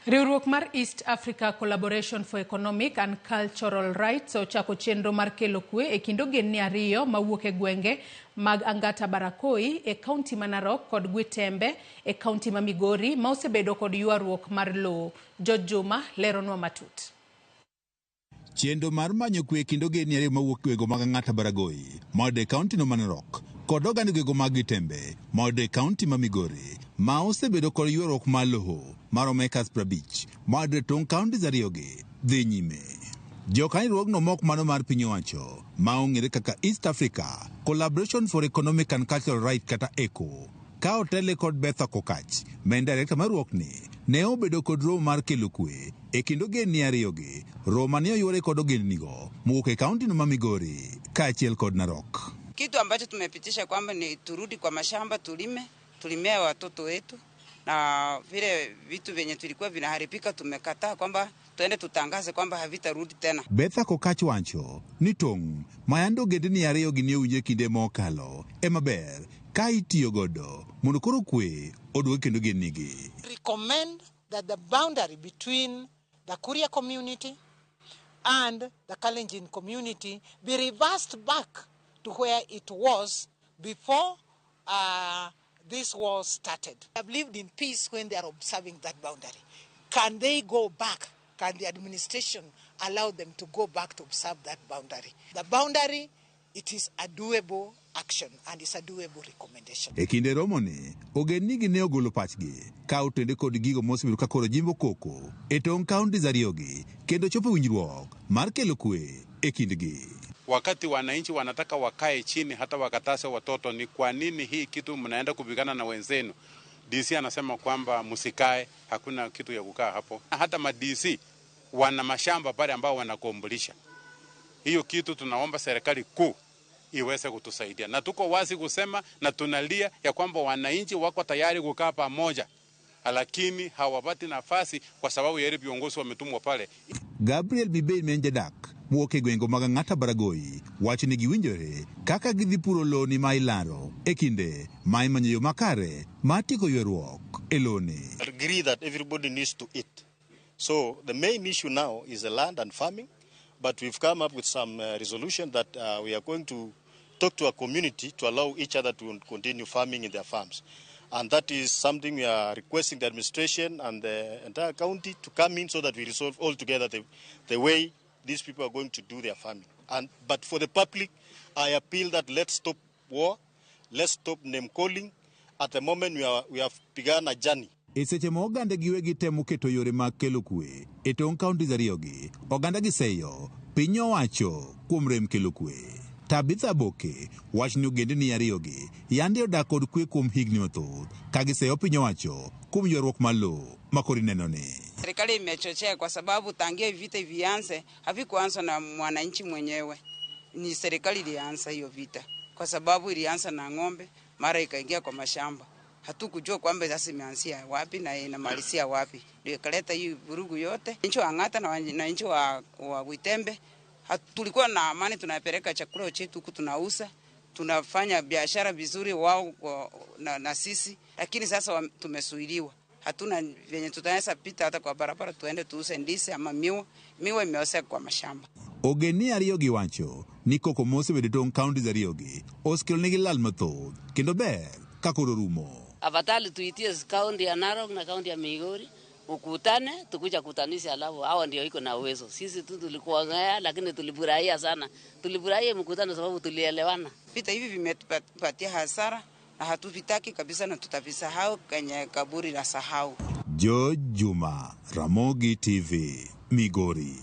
Riwruok mar East Africa Collaboration for Economic and Cultural Rights ochako chenro mar kelo kwe e kind ogendni ariyo mawuok e gwenge mag Angata Barakoi e kaunti ma Narok kod Gwitembe e kaunti ma Migori ma osebedo kod ywaruok mar lowo. George Juma leronwa matut. Chenro mar manyo kwe e kind ogendni ariyo mawuok e gwenge mag Ang'ata Baragoi mayudore e kaontino ma Narok kod oganda gwenge mag Gitembe mayudore e kaonti ma Migori ma osebedo kod ywaruok mar lowo maromo acres 50 mayudore e tong' kaontis ariyogi dhi nyime. Jokanyo riwruogno mok mano mar piny owacho ma ong'ere kaka East Africa Collaboration for Economic and Cultural Rights kata ECO ka otelne kod Bertha Kokach ma en director mar riwruokni ne obedo kod romo mar kelo kwe E kind ogendni ariyogi, Roma ne oywore kod ogendnigo mowuok e kauntino ma Migori kaachiel kod Narok. Kitu ambacho tumepitisha kwamba ni turudi kwa mashamba tulime, tulimee watoto wetu, na vile vitu vyenye tulikuwa vinaharibika tumekataa kwamba tuende tutangaze kwamba havitarudi tena. Bertha Kokach wacho ni tong' ma yande ogendni ariyogi ne owinjo e kinde mokalo ema ber ka itiyo godo mondo koro kwe oduog e kind ogendnigi. Recommend that the boundary between the Kuria community and the Kalenjin community be reversed back to where it was before this war started. They have lived in peace when they are observing that boundary. Can they go back? Can the administration allow them to go back to observe that boundary? The boundary, it is a doable action and it's a doable recommendation. E kinde romoni, ogendnigi ne ogolo pachgi ka otende kod gigo mosebedo ka koro jimbo koko e tong' counties ariyogi kendo chopo winjruok mar kelo kwe e kindgi. Wakati wananchi wanataka wakae chini hata wakatase watoto, ni kwa nini hii kitu mnaenda kupigana na wenzenu? DC anasema kwamba msikae, hakuna kitu ya kukaa hapo. Hata ma DC wana mashamba pale ambao wanakombolisha. Hiyo kitu tunaomba serikali kuu iweze kutusaidia, na tuko wazi kusema na tunalia ya kwamba wananchi wako tayari kukaa pamoja, lakini hawapati nafasi kwa sababu ya ile viongozi wametumwa pale. Gabriel Mibei ma en jadak mowuok e gwenge mag Ang'ata Baragoi wacho ni giwinjore kaka gidhi puro loni ma ilaro e kinde ma imanyo yo makare mar tieko ywaruok e loni. Agree that everybody needs to eat. So the main issue now is the land and farming, but we've come up with some resolution that we are going to talk to our community to allow each other to continue farming in their farms. And that is something we are requesting the administration and the entire county to come in so that we resolve all together the way these people are going to do their farming. But for the public, I appeal that let's stop war, let's stop name calling. At the moment we have begun a journey. E seche ma oganda giwegi temo keto yore mag kelo kwe e tong' counties ariyogi, oganda giseyo piny owacho kuom rem kelo kwe. Tabitha Boke wacho ni ogendni ariyogi yande odak kod kwe kuom higni mathoth ka giseyo piny owacho kuom ywaruok mar lowo ma koro ineno ni. Serikali imechochea kwa sababu tangia vita vianze havikuanza na mwananchi mwenyewe, ni serikali ilianza hiyo vita, kwa sababu ilianza na ng'ombe, mara ikaingia kwa mashamba. Hatukujua kwamba sasa imeanzia wapi na inamalizia wapi, ndio ikaleta hii vurugu yote. Nchi wa Ang'ata na wananchi wa Gwitembe tulikuwa na amani, tunapeleka chakula chetu huku tunauza, tunafanya biashara vizuri wao na sisi, lakini sasa tumezuiliwa. Hatuna venye tutaweza pita hata kwa barabara tuende tuuze ndizi ama miwa. Miwa imeoza kwa mashamba. Ogendni ariyogi wacho ni koko mosebedo e tong' counties ariyogi osekelonegi lal mathoth kendo ber ka koro rumo. Afadhali tuitie kaunti ya Narok na kaunti ya Migori ukutane, tukuja kutanisha, alafu hao ndio iko na uwezo. Sisi tu tulikuwa ngaya, lakini tulifurahia sana. Tulifurahia mkutano sababu tulielewana. Vita hivi vimetupatia hasara na hatuvitaki kabisa na tutavisahau kwenye kaburi la sahau. George Juma, Ramogi TV, Migori.